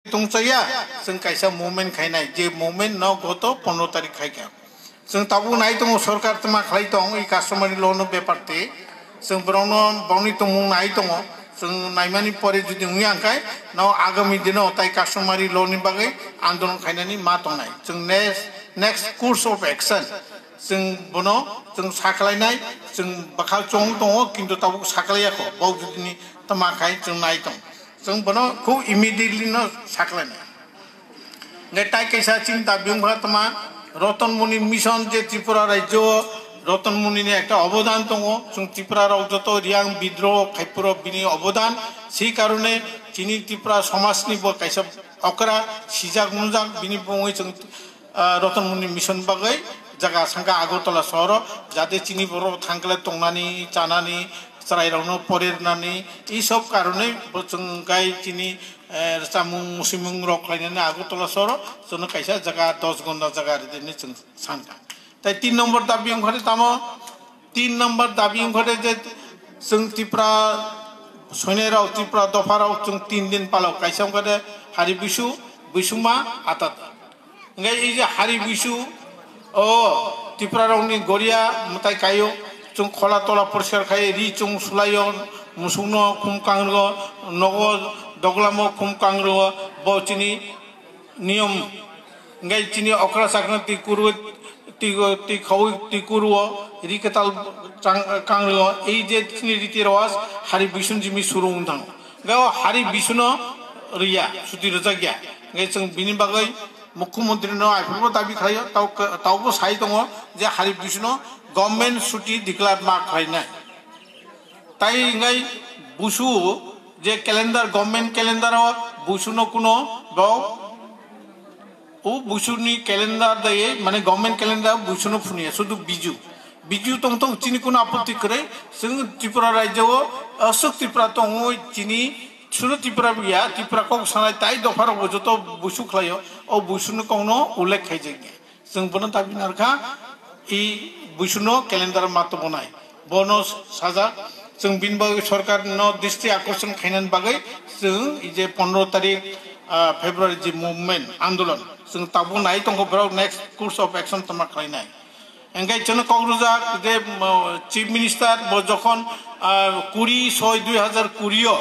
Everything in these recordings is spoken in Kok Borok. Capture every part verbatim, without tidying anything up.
tongchaya, chwng kaisa movement khainai, je movement no goto pondro tarik khaikha. Chwng tabuk nai tongo, sorkar tma khlai tong i customary law no bepar twi. Chwng borokno, borokni tongmung nai tongo. Chwng naimani pore jodi wngya hwnkhe, no agami dino tai customary law ni bagwi andolon khainani ma tongnai. Chwng next, next course of action chwng bono chwng sakhlainai, chwng bwkha chong tongo, kintu tabuk sakhlaiya kho. Bo jodini tma khai chwng nai tong, chwng bono khub immediately no sakhlainai. Hingke tai kaisa chini dabi wngkha tma, Roton Muni Mission je Tripura rajyo o Roton Muni ni ekta obodan tongo. Chwng Tripura rok joto Reang bidroho khaipuro bini obodan. Si karone chini Tripura somaj ni bo kaisa okra sijak nungjak, bini bumungwi chwng, ah, Roton Muni Mission bagwi jaga sangka Agartala sohoro, jate chini borok thangkle tongnani, chanani, chwrairokno porirnani, ei sob karone bo chwng gai chini eh, chamung musimung rok khlainani Agartala sohoro chwngno kaisa jaga dos gonda jaga ridini chwng sankha. Tai tin number dabi wngkhade tamo, tin number dabi wngkhade je chwng Tripura soinai rok, Tripura dopha rok chwng tin din palo, kaisa wngkhade Hari Buisu, Buisuma, Atat. Hingke ei je Hari Buisu, o Tripura rokni goria mwtai kaio, chwng khola tola poriskar khai, ri chwng sulaio, musukno khum kangrwgo, nogo doglamo khum kangrwgo, bo chini niyom. Hingke chini okra sakno twi kuru, twi, twi khaui twi kuruo, ri kwtal chang-, kangrwgo, ei je chini riti rewaj Hari Buisun jimi suru wng thango. Hingke o Hari Buisuno riya, suti rwjakya. Hingke chwng bini bagwi Mukhyamantri no aphuru dabi khlaio, tau, taubo sai tongo je Hari Buisuno government chuti declare ma khlainai. Tai wngwi Buisu je calendar, government calendar o Buisuno kuno bo, o Buisuni calendar daiwi, mane government calendar Buisuno phuniya, sudu Biju. Biju tong tong chini kuno apotti kwrwi, chwng Tripura rajyo o aswk Tripura tongwi chini Sudu Tripura ya, Tripura kok sanai tai dopha rok bo joto buisu khlaio, o buisu ni kok no ullekh khaijak ya. Chwng bono dabi narkha, i buisu no calendar ma tongbo nai. Bono sajak, chwng bini bagwi sorkar no dristi akorson khainani bagwi chwng i je pondro tarik, ah, February je movement, andolon, chwng tabuk nai tongkho borok next course of action tongma khlainai. Hingke chwngno kok rwjak je, um, Chief Minister bo jokhon, ah, kuri soi dui hazar kuri o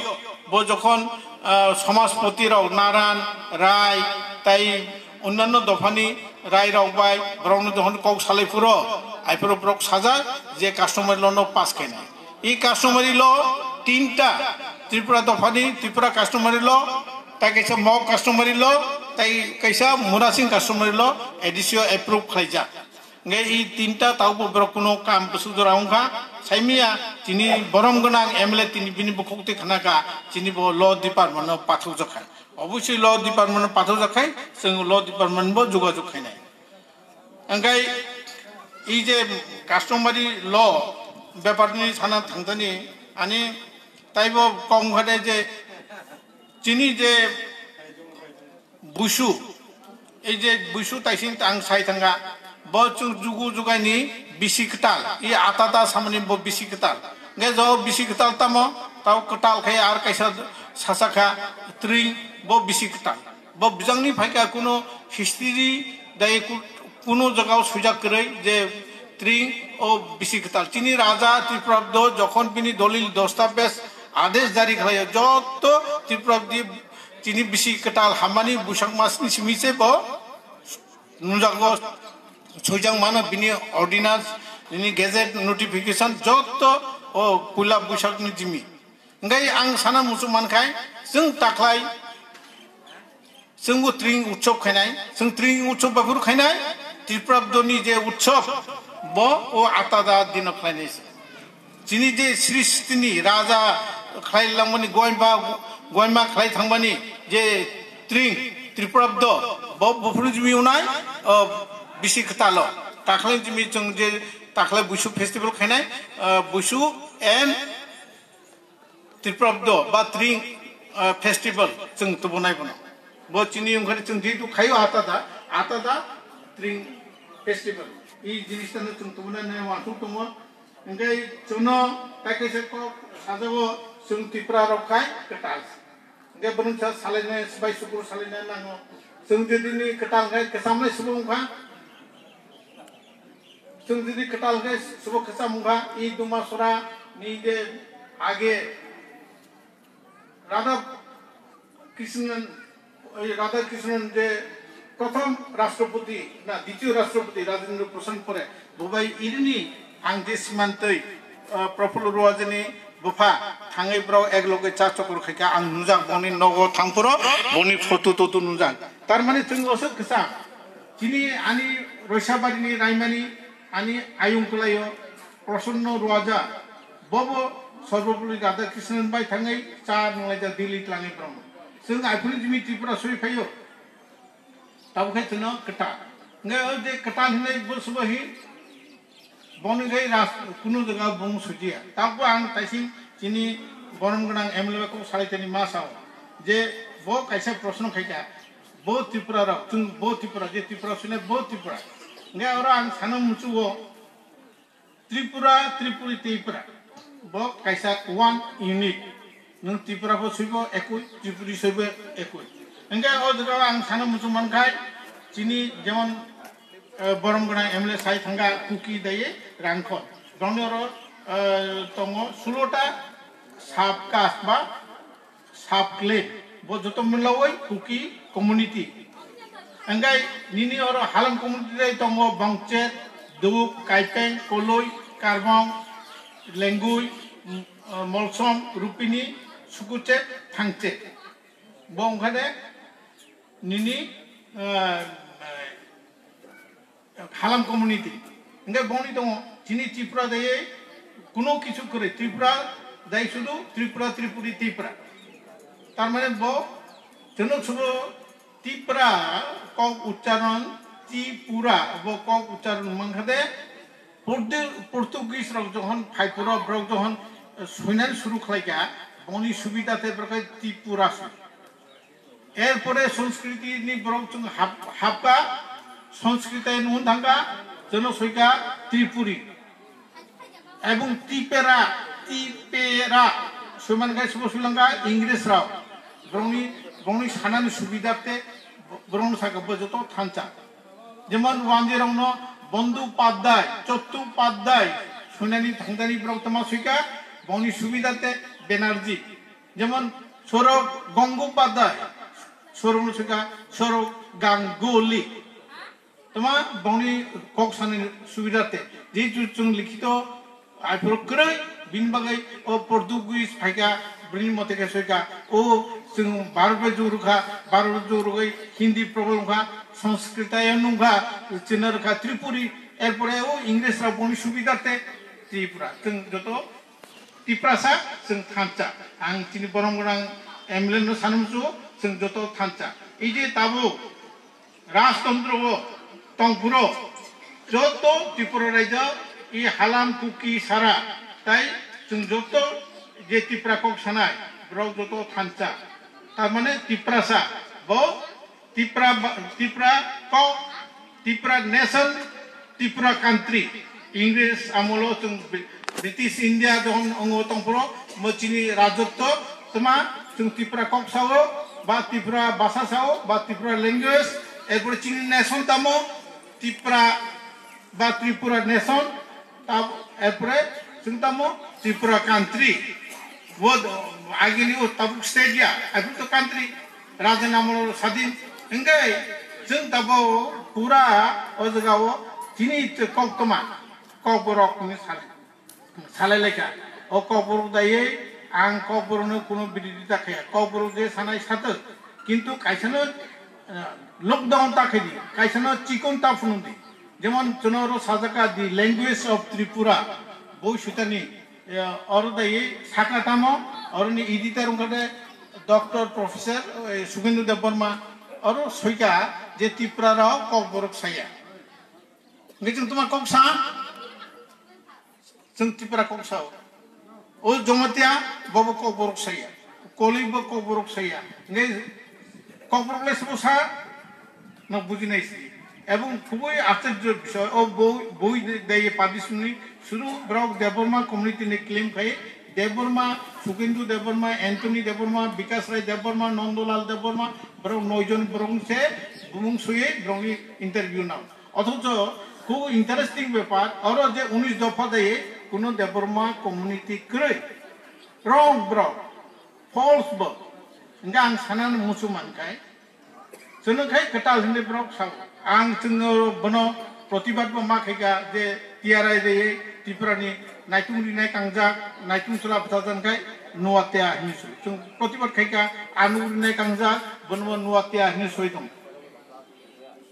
bo jokhon, ah, Samajpati rok Naran, Rai tai onnanno dophani Rai rok bai borokno jokhon kok salai phuru, aiphuru borok sajak je customary law no pass khainai. I customary law tinta, Tripura dophani Tripura customary law, tai kaisa Mog customary law, tai kaisa Murasing customary law A D C o approve khlaijak. Hingke i tinta tabukbo borok kuno kam bwswk jora wngkha, saimiya chini borom gwnang M L A tini bini bukhuk twi khnakha, chini bo law department no pathokjak kha. Obviously law department no pathokjak khai, chwng law department bo jogajog khainai. Hingke i je customary law bepar ni sana thangtani ani taibo kok wngkha de je chini je Buisu, ei je buisu taising ang sai thangkha, bo chwng jugu jugaini bisi kwtal, i atata samani bo bisi kwtal. Hingke jo bisi kwtal tamo, tamo kwtal khe ar kaisa sasakha tring, bo bisi kwtal. Bo bwjangni phaikha kuno history dai ku-, kuno jagao swijak kwrwi je tring o bisi kwtal. Chini raja Tripurabdo jokhon bini dolil dostabej adesh jari khlaio, jotto Tripurabdi chini bisi kwtal hammani Buisak masni simi se bo nungjago, swijak mano bini ordinance, bini gazette notification jotto o puila Buisakni jimi. Hingke ang sana muchung mankhai, chwng taklai, chwngbo tring utsob khainai, chwng tring utsob baphuru khainai, Tripurabdoni je utsob, bo o atada dino khlainai se. Chini je sristini raja khlai langmani goima, goima khlai thangmani je tring, Tripurabdo, bo buphuru jimi unai, o, bisi kwtalo. Takhwlai jimi chwng je takhwlai Buisu festival khainai, o, Buisu and Tripurabdo ba tring, o, festival chwng tubunai bono. Bo chini wngkhani chwng jehetu khaio atada, atada tring festival. I jinistano chwng tubunai nai wansuk tongo. Hingke chwngno tai kaisa kok sajago, chwng Tripura rok khai kwtal. Hingke bwrwngsa salainai, swbai sukuru salainai nango. Chwng jodi ni kwtal khe kwchamnai subo wngkha. Chwng jodi kwtal khe subo kwcham wngkha, i Duma Sora ni je age Radha Krishnan, oi Radha Krishnan je prothom Rashtrapati, na, ditiyo Rashtrapati Rajendra Prasad pore, bo bai irini ang je simantwi, ah, Prafulla Ruwajani bupha thangwi borok ek loge cha chokor khaikha, ang nujak boni nogo thangphuru boni photo toto nujak. Tar mane chwng oswk kwcham. Chini ani Roisabarini raimani ani ayung kwlaio Prasanna Ruwaja. Bobo Sarvapalli Radhakrishnan bai thangwi cha nunglaijak Delhi twlangwi borok. Chwng aphuru jimi Tripura soi phaio. Tabuk khe chwngno kwtal. Hwnkhe o je kwtal hinwi bo subo hi, boni gai ras-, kunu jaga bung sujiya. Tabuk ang taising chini borom gwnang M L A kok salai tani ma sao je bo kaisa proshno khaikha, bo Tripura rok, chwng bo Tripura, je Tripura sune bo Tripura. Hwnkhe oro ang sana muchugo, Tripura, Tripuri, Tripura. Bo kaisa one unit. Nwng Tripura bo soibo ekoi, Tripuri soibo ekoi. Hingke o jaga ang sana muchung mankhai, chini jemon, eh, borom gwnang M L A sai thangka Kuki daye Rangkhol. Bongni oro, eh, tongo sulota sub caste ba sub clan, bo joto milawoi Kuki community. Hingke nini oro Halam community dai tongo Bongchet, Duk, Kaipeng, Koloi, Karbong, Lengui, m-, eh, Molsom, Rupini, Sukuchet, Thangchet. Bo wngkha de nini, eh, Halam community. Hingke bongni tongo, chini Tripura dai kuno kichu kwrwi, Tripura dai sudu Tripura, Tripuri, Tripura. Tar mane bo chwngno subo Tripura kok uchcharon, Tripura bo kok uchcharon mankha de, Portu-, Portuguese rok jokhon phai phuru borok jokhon, eh, soinani suru khlaikha, bongni subida tei borok khe Tripura se. Erpore Sanskriti ni borok chwng hap-, hapka, Sanskriti nung thangka, jono soika Tripuri. Ebong Tipera, Tipera, suman khe subo sulangka Ingres rok. Borokni, borokni sanani subida te borokno saka bo joto thansa. Jemon Wanjwi rokno Bondu Paddai, Chottu Paddai, sunani thangdani borok tama soika, borokni subida te Banerjee. Jemon Sorok Gangopadhyay, Sorok no soika Sorok Ganguly. Tama bongni kok sanani subida te. Jehetu chwng likhito aphuru kwrwi, bini bagwi o Portuguese phaika, bini mote khe soika, o chwng Bharat bai jug rwkha, Bharat bai jug rwgwi Hindi problem kha, Sanskritayo nungkha, chwngno rwkha Tripuri, erpore o Ingres rok bongni subida te Tripura. Chwng joto Tiprasa chwng thansa. Ang chini borom gwnang M L A no sanamsu chwng joto thansa. Ei je tabuk rajtantro o tongphuru joto Tripura raijak i Halam Kuki sara tai chwng joto je Tipra kok sanai borok joto thansa. Tar mane Tiprasa bo Tipra ba-, Tipra kok, Tipra nation, Tipra country. Ingres amolo chwng Bri-, British India jokhon ongo tongphuru, mo chini rajotwo, tma chwng Tipra kok sao, ba Tipra basa sao, ba Tipra language, erpore chini nation tamo Tipra ba Tripura nation, tab-, erpore chwng tamo Tripura country. Bo do-, agini o tabuk state ya, abu to country, raja namolo sadin. Hingke chwng tabo pura o jaga o chini te kok toma, kok borok ni sal-, salai lekha. O kok borok dayei ang kok borok no kuno biridita khaya. Kok borok je sanai satwk, kintu kaisa no, eh, lockdown ta khedi, kaisa no chikon ta phunung di. Jemon chwng oro sajaka The Language of Tripura, boi sutani, eh, oro dai saka tamo, oroni editor wngkha de Doctor Professor, eh, Sugendra Debbarma, oro soika je Tripura rok kok borok saya. Hingke chwng tuma kok sa? Chwng Tripura kok sao. O Jamatia bobo kok borok saya. Koloi bo kok borok saya. Hingke kok borok le sabo sa? No bujinai si. Ebong khubui acharjo bisoi o boi, boi de, de publish ni suru borok Debbarma community ni claim khai Debbarma, Sukhendu Debbarma, Anthony Debbarma, Bikash Rai Debbarma, Nandalal Debbarma, borok noi jon borok se bumung swiwi borokni interview nao. Othocho khub interesting bepar, oro je unis dopha daiwi kuno Debbarma community kwrwi. Wrong borok, false bo. Hingke ang sanani muchung mankhai. Chwng khai kwtal hinwi borok sao. Ang chwngno bono protibad bo ma khaika je T R I de Tripura ni naitung rinai kangjak, naitung chwla bwchajan khai Nuatia hinwi soi. Chwng protibad khaika anung rinai kangjak, bono bo Nuatia hinwi soi tong.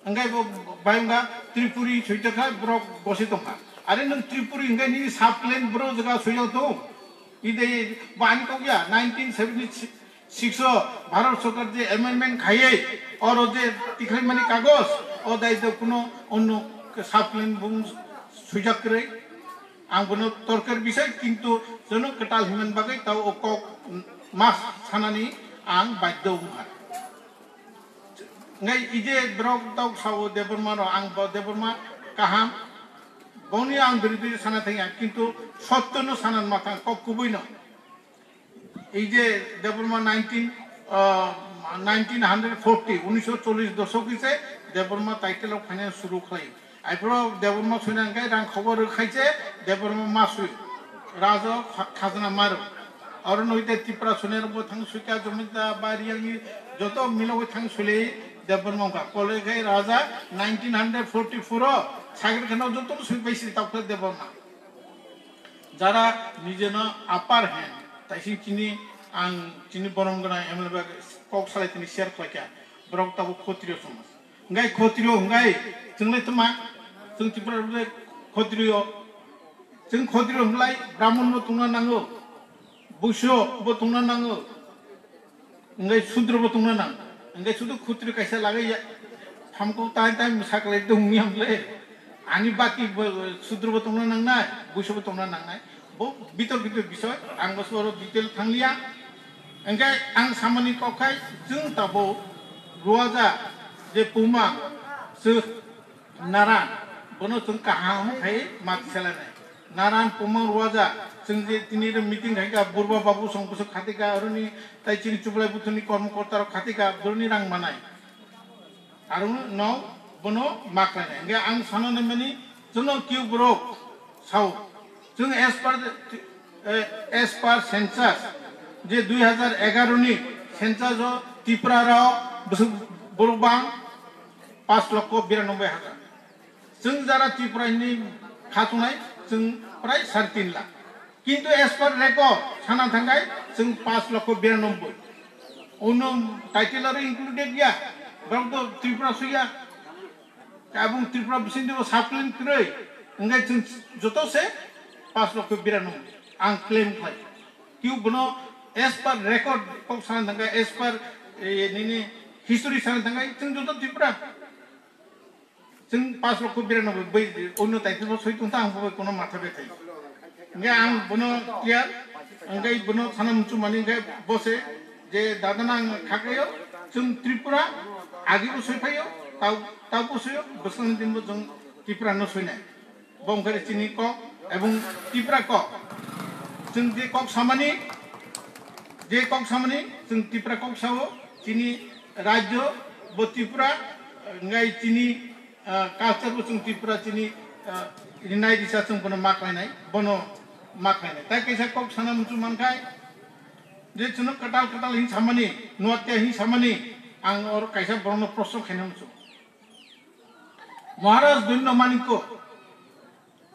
Hingke bo bayangga Tripuri soi tongkha borok gosi tongkha. Are nwng Tripuri hingke nini sub clan borok jaga soi tong. Ide bani kok ya nineteen seventy six o Bharat Sarkar je amendment khaiye, oro je tikhlaimani kagos, o dai do kuno onno sub clan bung sujak kwrwi. Ang bono torker bisai, kintu jono kwtal himani bagwi tao o kok mas sanani ang baddo wngkha. Ngai ije borok tao sao Debbarma ro, ang bo Debbarma kaham, boni ang biri biri sana thangya, kintu sotto no sana ma thang, kok kubui no. Ei je Debbarma nineteen, ah, nineteen hundred forty, unisho chollish doshok ni se Debbarma title of finance suru khlai. Aipro Debbarma soina hingke rang khobor rwkhai se Debbarma ma sui. Raja kha-, khajna maro. Aro noi te Tripura soina rok bo thang suika jomita ba riyangni joto milo thang suli Debbarma ka. Kole kai raja nineteen hundred forty-four o sagir khana joto sui bai si tau Debbarma. Jara nijeno upper hand, taising chini ang chini borom gwnang M L A bai kok salai tini share khlaikha, borok tabuk khotrio somaj. Hingkai khotrio hingkai chwnglai tma, chwng Tripura rok khotrio, chwng khotrio hwnlai Brahmon bo tongna nango, Buisho bo tongna nango. Hingke sudro bo tongna nang. Hingke sudu khutri kaisa lagaiya. Thamkuk tai tai mwsaklai tongni hamle. Ani baki bo, sudro bo tongna nangnai, buiso bo tongna nangnai. Bo bitor bitor bisoi, ang bo soro detail thangliya. Hingke ang samani kok khai, chwng tabo ruaja je puma, se Naran, bono chwng kaham khai ma tisalanai. Naran pumang ruaja, chwng je tini re meeting khai ka, Burba Babu song bwswk khati ka, aroni tai chini chublai buthuni kormo korta rok khati ka, boroni rang manai. Aro no bono ma khlainai. Hingke ang sana nai mani, chwngno kiu borok sao. Chwng as per, eh, as per census, je dui hajar egaroh ni census o Tripura rok bwswk borok bang, paanch lokho biranoboi hajar. Chwng jara Tripura hwnwi kha tongnai, chwng prai sare tin lakh. Kintu as per record sana thangkai chwng paanch lokho biranoboi. Ono title aro included ya, borok to Tripura suya. Abong Tripura bisingtwi bo sub clan kwrwi, hwnkhe chwng joto se paanch lokho biranoboi ang claim khlai. Kiu bono as per record kok sana thangkai, as per, eh, nini history sana thangkai, chwng joto Tripura. Chwng paanch lokho biranoboi bai onno title bo soi tongtha, ang bo bai kono matha bethai. Hingke ang bono clear, hingke bono sana muchung mani hingke bo se je dada no ang khaklaio, chwng Tripura agi bo soi phaio, tau, tau bo soio, bwskango din bo chwng Tripura no soinai. Bo wngkha chini kok, ebong Tripura kok. Chwng je kok samani, je kok samani, chwng Tripura kok sao, chini rajyo bo Tripura, hingke chini ah, culture bo chwng Tripura chini, ah, rinai risa chwng bono ma khlainai, bono ma khlainai. Tai kaisa kok sana muchung mankhai, je chwngno kwtal kwtal hin samani, nuatia hin samani, ang oro kaisa borokno proshno khaina muchung. Maharaj Doino Manikko,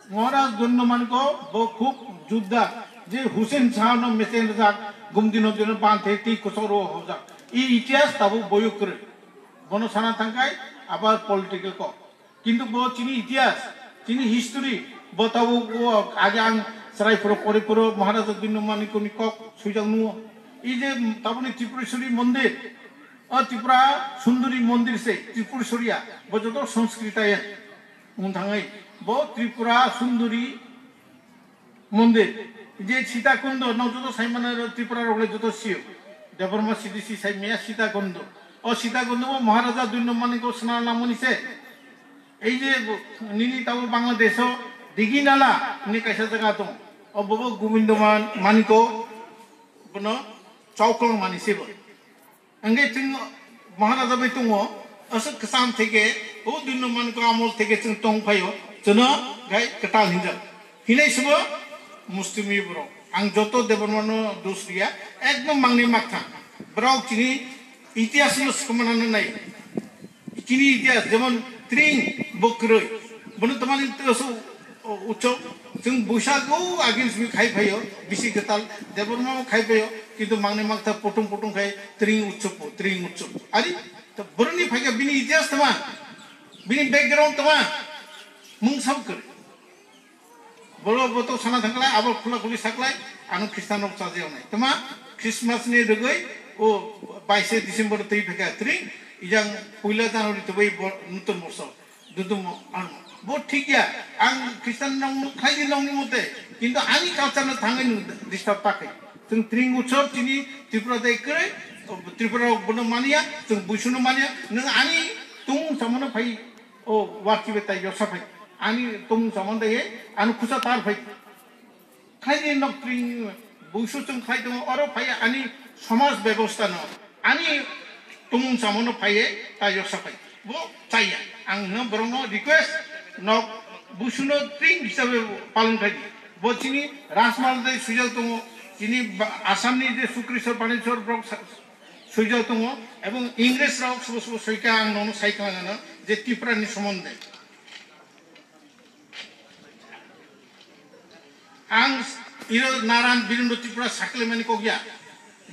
Maharaj Doino Manikko bo khub judda, je Hussein Shah no mesen rwjak, gumdino dino banthe tei kwcharo hojak. I itihas tabuk boyuk kwrwi. Bono sana thangkai abar political kok. Kintu bo chini itihas, chini history, bo tabuk o age ang chwrai phuru pori phuru Maharaja Dinu Manikuni kok swijak nuo. I je tabukni Tripureshwari mondir, o Tripura Sundari mondir se, Tripureshwariya, bo joto Sanskritai wng thangwi, bo Tripura Sundari mondir. Je Sita Kundo, no joto sai mano Tripura rok le joto sio. Debbarma C D C sai maya Sita Kundo. O Sita Kundo bo Maharaja Dui Number ni ko sna lamoni se. Ei je bo, nini tabo Bangladesh o Digi Nala ni kaisa jaga tong. O bobo Gobindo Man-, Maniko bono chauklong mani sebo. Hingke chwng Maharaja bai tongo, aswk kwcham theke, o Gobindo Maniko amol theke chwng tong phaio, chwno gai kwtal hinjak. Hinai sebo Muslimi borok. Ang joto Debbarmano dos riya, ekdom mangni maktha. Borok chini itihas no swkang manana nai. Chini itihas jemon tring bo kwrwi. Bono tamani teso ucok. Chwng Buisago agin simi khai phaio, bisi kwtal Debbarma khai phaio, kintu mangni maktha potung potung khai tring ucok, tring ucok. Ari, to boroni phaikha bini itihas tama, bini background tama, mung sab kwrwi. Bolo boto sana thangklai, abo khula khuli saklai, ano Khristan rok chajayo nai. Tama Christmas ni rwgwi o baise December twi phekha tri, ijang puila January twi bo nutun borso. Dudumo ano. Bo thik ya, ang Khristan nong nuk khai di nong ni mote, kintu ani culture no thangwi nuk disturb ta khai. Chwng tring ucok chini Tripura dai kwrwi, Tripura rok bono mania, chwng buisuno mania, nwng ani tung samono phai O warti be tai yosa phai. Ani tong chamon dai, ani khusa tar phai. Khaini nok tring buisu chwng khai tongo, oro phai ani somaj bebosta no, ani tong chamon no phai tai yosa phai. Bo chaya. Ang no borong no request nok buisu no tring hisabe palon khai di. Bo chini Rajmal dai sujal tongo, chini ba-, Assam ni je Sukri Sor Pani Sor brok sa-, Soijak tongo, ebong Ingres rok sobo sobo soika ang nono sai khna gana je Tripura ni somonde. Ang iro Naran Birendra Tripura sakle mani kok ya,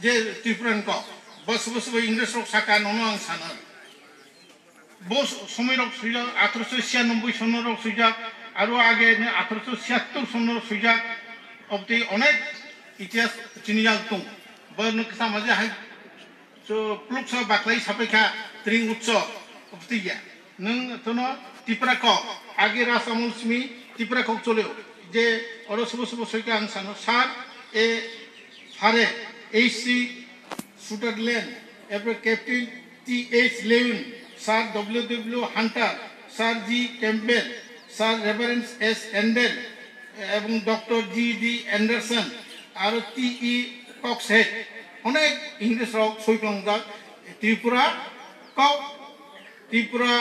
je Tripura ni kok. Bo sobo sobo Ingres rok saka nono ang sana. Bo somoi rok swijak, athroso siyanoboi sono rok swijak, aro age ne athroso siyattor sono rok swijak, obtwi onek itihas chini yang tung. Bo nuk sama je hai, so, pluksa baklai sapai kha, tring utso, obtwi ya. Nung tono Tipra kok, age ras amol simi Tipra kok choleo, je oro sobo sobo soika ang sano, sir, e, Fare, H C Sutherland, এরপর captain T H Lewin, sir W W Hunter, sir G Campbell, sir reverend S Handel এবং doctor G D Anderson, আরো T E Coxhead, অনেক ইংরেজ রক সৈকলংজাক ত্রিপুরা কক, ত্রিপুরা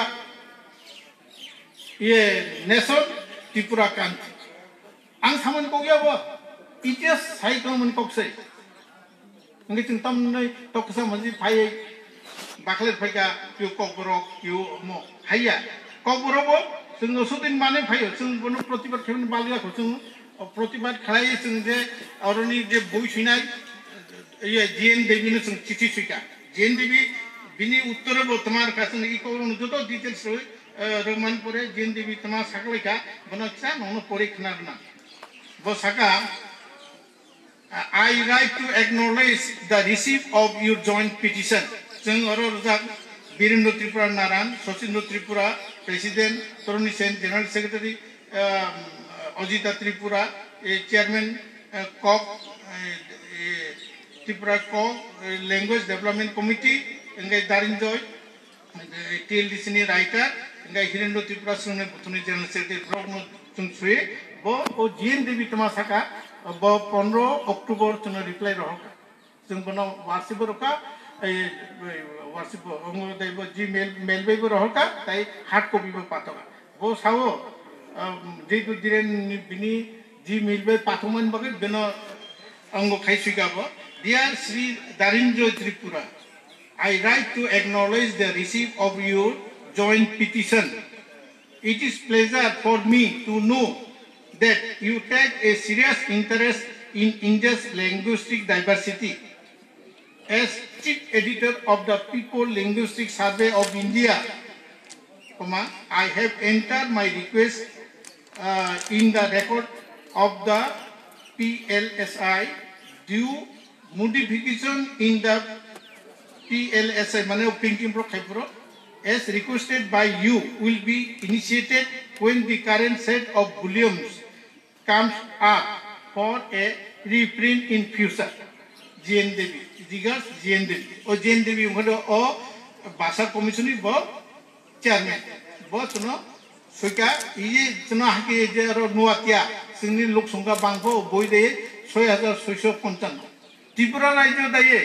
ইয়ে nation, Tripura country. Ang samani kok ya bo, itihas sai tongmani kok se. Hingke chwng tamni toksa manji phai bakle phaika kyo kokborok kyo mo haiya. Kokborok bo chwng no sutin mane phaio, chwng bono protibad khaimani balya kho chwng protibad khlai chwng je oroni je boi suinai, ye J N Devi no chwng chithi suika. J N Devi bini uttore bo tmar ka chwng i kokborok no joto details roi, eh, rwmani pore J N Devi tma saklaika, bono kisa nono pore khna rwna. Bo saka, I write to acknowledge the receipt of your joint petition. Chwng oro rwjak Birendra Tripura Naran, Sachindra Tripura, President, Toroni Sen, General Secretary, um, Ajita Tripura, eh, Chairman, eh, kok, eh, eh, Tripura kok, eh, Language Development Committee, hingke Darinjoy, T L D C ni writer, hingke Hirendra Tripura Srongni Buthuni General Secretary, borok no chwng sui, bo o J N Devi tma saka, bo pondro October chwngno reply rohorka. Chwng bono WhatsApp bo rwkha, ei, ei, WhatsApp bo, omo tei bo Gmail, mail bai bo rohorka, tei hard copy bo patoka. Bo sao, um, jehetu Dhiren ni bini Gmail bai pathokmani bagwi beno ang bo khai suika bo. Dear Sri Darinjoy Tripura, I write to acknowledge the receipt of your joint petition. It is pleasure for me to know that you take a serious interest in India's linguistic diversity. As chief editor of the People Linguistic Survey of India, comma, I have entered my request, uh, in the record of the P L S I. Due modification in the P L S I, mane o printing pro khai pro, as requested by you, will be initiated when the current set of volumes comes up for a reprint in future. J N Devi, regards J N Devi. O J N Devi wngkha o Bhasha Commission ni bo chairman. Bo chwngno soika, iyi chwngno hakhe je aro nuatia, Chwngni lok songkha bangkho boi de soi hajar soiso ponchano. Tripura rajyo daye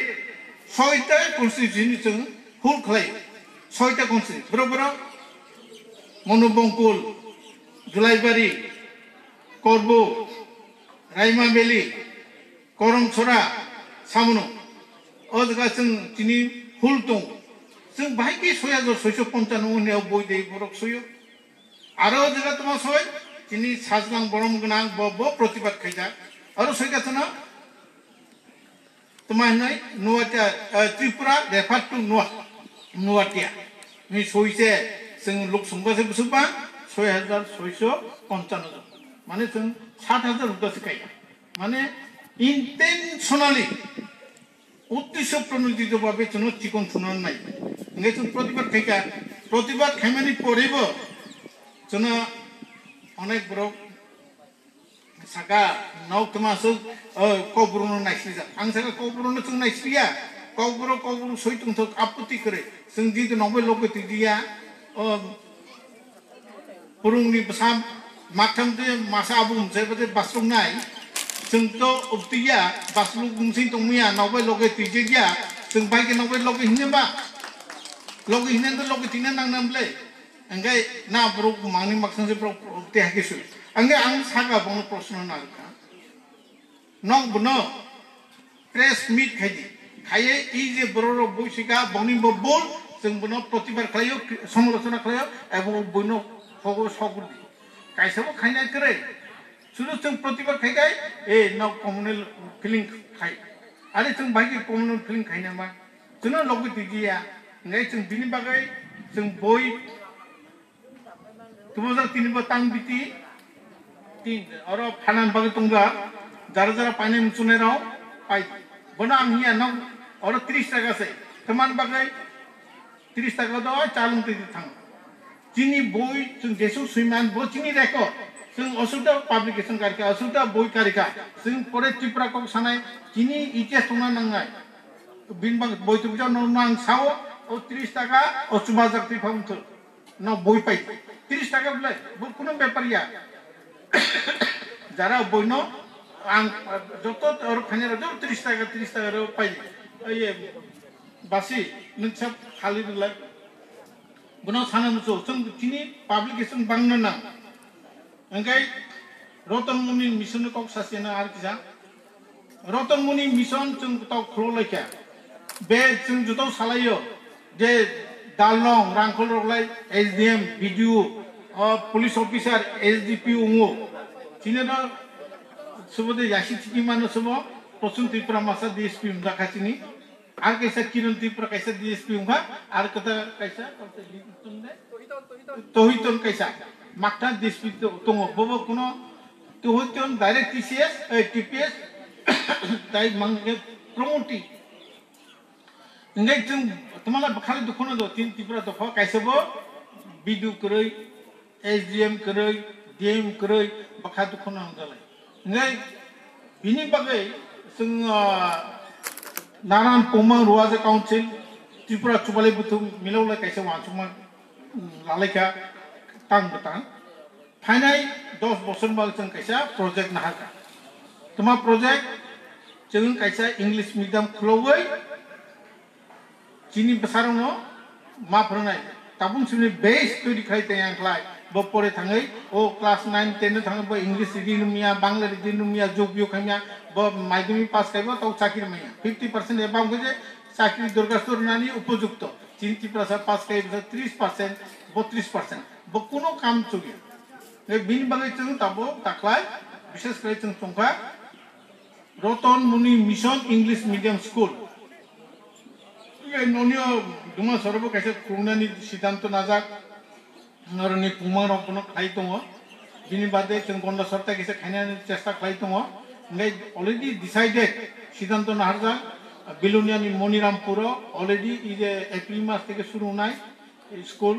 soita constituency chwng hul khlai. Soita constituency. Boro boro Manu Bongkul, Julaibari, Korbo, Raima Valley, Koromsora, Samono. O jaga chwng chini hul tong. Chwng bahai ke soi hajar soiso ponchano hwnwi boi de borok soyo. Aro o jaga tamo soi chini sajlang borom gwnang bo, bo protibad khaijak. Aro soi ka chwngno tamo hinwi Nuatia, eh, Tripura refer to Nua-, Nuatia. Ni soi se chwng lok songba se bwswk ba soi hajar soiso ponchano jon. Mane chwng sat hajar hukha se kaya. Mane intentionally uddesho pronodito babe chwngno chikon thwna nai. Hingke chwng protibad khaika, protibad khaimani porebo chwngno onek borok saka nok tma aswk, o, kokborokno naisijak. Ang saka kokborokno chwng naisiya, kokborok, kokborok soi tongthok aputi kwrwi. Chwng jito nokbai loge twijiya, o, Purungni bwsa maktham de masa abu mchai bade basluk nai. Chwng to ubtiya basluk bumsing tongmiya nokbai loge twijekya. Chwng bai ke nokbai loge hinne ba. Loge hinne do loge tina nang nam ble. Angkai na borok mangni maktham se borok ubti hake su. Angkai ang saka bongno proshno narwkha. Nok bono press meet khaidi. Khaiye i je bororok boi sika bongni bo bol, chwng bono protibad khlaio, somalochona khlaio, ebo boino hogo sogurdi. Kaisa bo khainai kwrwi. Sudu chwng protibad khaikai, e nok communal feeling khai. Ari chwng bai communal feeling khainama. Chwngno logwi twijiya. Ngai chwng bini bagwi chwng boi Tubujak tini bo tang biti tin oro phanan bagwi tongjak, jara jara painai muchunai rok pai. Bono ang hiya nok oro tris taka se, teman bagwi tris taka do chalung twi thang. Chini boi chwng jesuk suiman bo chini record, chwng osukda publication karika, osukda boi karika, chwng pore Tripura kok sanai chini itihas tongna nangnai. Bini bag boi tubujak no nang sao o tris taka o chubajak twi phang thung. No boi pai tris taka bwlai bo kuno bepar ya. Jara boi no ang joto oro phani ro joto tris taka tris taka ro pai. Oye basi nwng sab khali bwlai. Bono sana muchung chwng chini publication bangna nang. Hingke Roton Muni Mission ni kok sasina ar kisa. Roton Muni Mission chwng tok khulok laikha. Be chwng joto salaio je dalong rangkhol rok lai S D M, B D O, o police officer, S D P O ngo. Chini no subo de yasi chiki mano subo Pochun Tripura masa D S P wngkha chini. Ar kaisa Kiran Tripura kaisa D S P wngkha, ar kata kaisa Tohiton kaisa makta D S P to-, tongo. Bobo kuno Tohiton direct T C S, eh, T P S, tai mangke promote. Hingke chwng twmala bwkhali dukhuno do tin Tripura dopha kaisa bo B D O kwrwi, S D M kwrwi, D M kwrwi bwkha dukhuno hwnjalai. Hingke bini bagwi chwng, ah, Naran Pumang Ruwaja Council Tripura Chubalai Buthung milok lai kaisa wansukma, mm, lalaikha tang bwtang. Phainai dos bosor bagwi chwng kaisa project naharkha. Tuma project chwng kaisa English medium khulogwi chini bwsarokno ma phwrwngnai. Tabuk chini base twi khlai tei ang khlai. Bo pore thangwi o class nine ten no thangwi bo English ridi nungya, Bangla ridi nungya, jog biyo khamya, bo madhyamik pass khaibo tau chakri manya. Fifty percent eba wngkhe je chakri dorkhasto rwnani upojukto. Chini Tiprasa pass khai bwsa tris percent, botris percent. Bo kuno kam chukya. Bini bagwi chwng tabuk taklai, bishes khlai chwng chongkha Roton Muni Mission English Medium School. Nonio duma sorobo kaisa khulungnani siddhanto najak. Noroni pungma rok bono khlai tongo. Bini bade chwng Gonda Sorta kisa khainani chesta khlai tongo. Hingke already decided siddhanto naharjak. Biloniani Monirampuro already ije April mas theke suru wngnai school.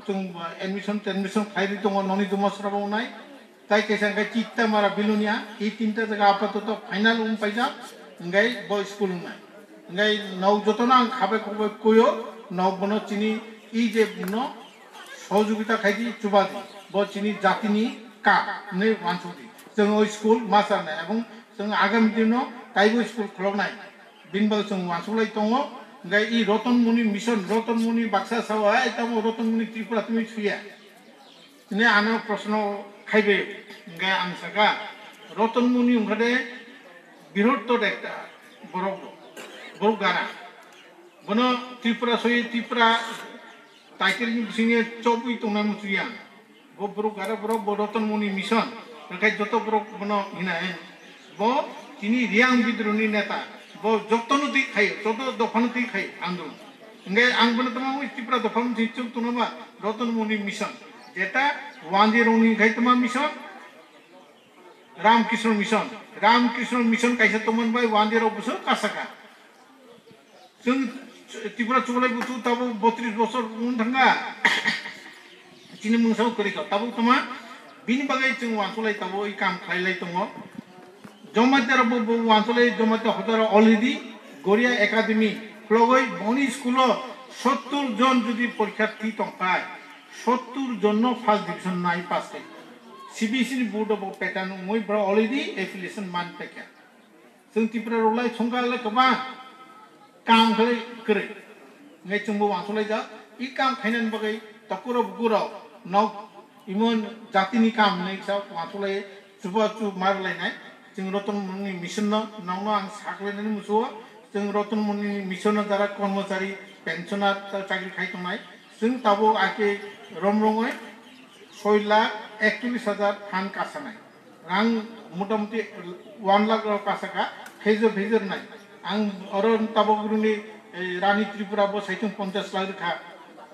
Chwng admission, admission khlai ri tongo noni duma sorobo wngnai. Tai kaisa hingke Chittamara Bilonia, e tinta jaga apatoto final wng paijak, hingke bo school wngnai. Hingke nok jotono ang khabai khokbai koyo, nok bono chini e je bono sohojogita khaidi, chubadi, bo chini jatini ka, hwnwi wansukdi. Chwng o school ma chanai, ebong chwng agami dino taibo school khuloknai. Bini bagwi chwng uansuk lai tongo. Hwnkhe i Roton Muni Mission, Roton Muni baksa sao, "Hai, tamo Roton Muni Tripura tumi suya?" Hwnwi ano proshno khaibai. Hwnkhe ang saka, Roton Muni wngkha de birottor ekta borok, borok gara. Bono Tripura soi Tripura title ni bisingye chobwi tongnai muchuyang. Bo borok gara borok bo Roton Muni Mission. Hwnkhe joto borok bono hinai. Bo tini Riang bidrohni neta. Bo jotono twi khaio, joto dophano twi khaio andolon. Hwnkhe ang bono tamo Tripura dopha mungsi chuk tongnoma Roton Muni Mission. Jeta wanjwi rongni khai toma mission. Ram Krishna Mission, Ram Krishna Mission kaisa tongmani bai wanjwi rok bwswk kasaka. Chwng Tripura chubalai buthu tabuk botris bosor wng thangkha. Chini mungsa kwrwi kha tabuk tama bini bagwi chwng uansuklai tabuk i kam khlailai tongo. Jamatia rok bo, bo uansuklai Jamatia hodaro already Goria Academy khulogwi boni school o sottur jon jodi porikha thi tongkhai, sottur jon no first division nai pass khai. C B S E ni board o bo pattern wngwi borok already affiliation man paikha. Chwng Tripura rok lai songkha le kwbang kam khlai kwrwi. Ngai chwngbo uansuk laijak. I kam khainani bagwi takurok bukurok nok imo jatini kam hinwi kisa uansuk lai chuba chu mar lainai. Chwng Roton Muni Mission no nokno ang sak lainani musuo. Chwng Roton Muni Mission no jara kormochari pensioner ta chakri khai tongnai. Chwng tabuk ake rom rongoi soi lakh ekcholish hajar phan kasanai. Rang motamuti one lakh rok kasaka, phejor phejor nai. Ang oro tabok runi, eh, Rani Tripura bo saitung ponchas lakh rikha.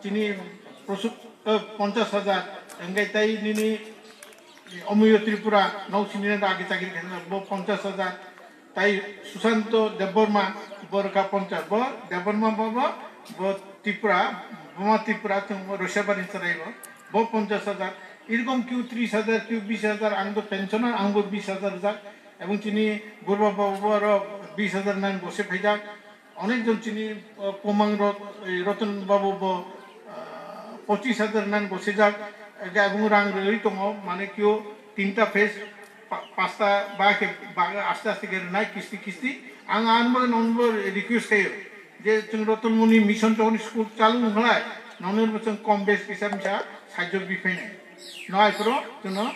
Chini prosuk, eh, ponchas hajar, engkai tai nini, eh, Omoyo Tripura, nok sini age chakri khaina bo ponchas hajar. Tai Susanto Debbarma bo rwkha ponchas, bo Debbarma bo, bo, bo Tripura, Boma Tripura, chwng Roisabari chwrai bo, bo ponchas hajar, erokom kiu tris hajar, kiu bis hajar, ang bo pensioner, ang bo bis hajar rijak, ebong chini Burba Babu bo aro bis hajar nine bose phaijak, onek jon chini, uh, Pomang Rot-, eh, Roton Babu bo, uh, pochis hajar nine bosejak, ebong rang rwui tongo, mane kiu tinta phase, pa-, pasta ba khe ba aste aste khe rwnai kisti kisti. Ang ang bo nokno bo request khaio je chwng Roton Muni Mission jokhon school chalu wngkhlai nokno bo chwng kom bes kisa misa sahajyo bi phainai. No aiforo chwngno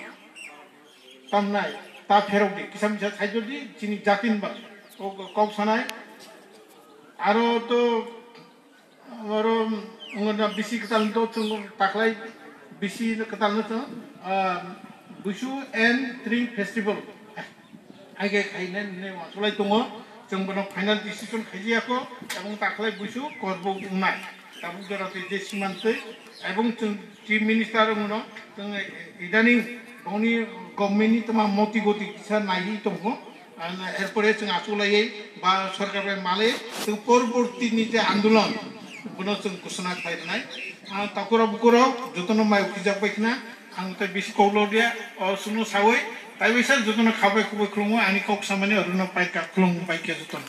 tamnai ta pherok di kisa misa sahajyo di chini jatin ba o kok sanai. Aro to Oro wngna bisi kwtal to chwng taklai bisi kwtal no chwng, ah, Busu and Tree Festival. Aige khainai ne wasulai tongo, chwng bono final decision khaijiyako, ebong taklai Busu korbo wngnai. Tabuk jora twi je siman twi, ebong chwng Chief Minister wngno, chwng idaning bongni government ni tma moti goti kisa naiwi tongo. Ang erpore chwng achuklaiwi ba sorkar bai malwi chwng porborti ni je andolon bono chwng kusuna khlai rwnai. Ang takura bukuro jotono mai ukhijak bai khna ang tei bisi kok lorya o suno sawi taiwi sa jotono khabai khubui khulungo ani kok samani oruno paika khulung paikya jotono.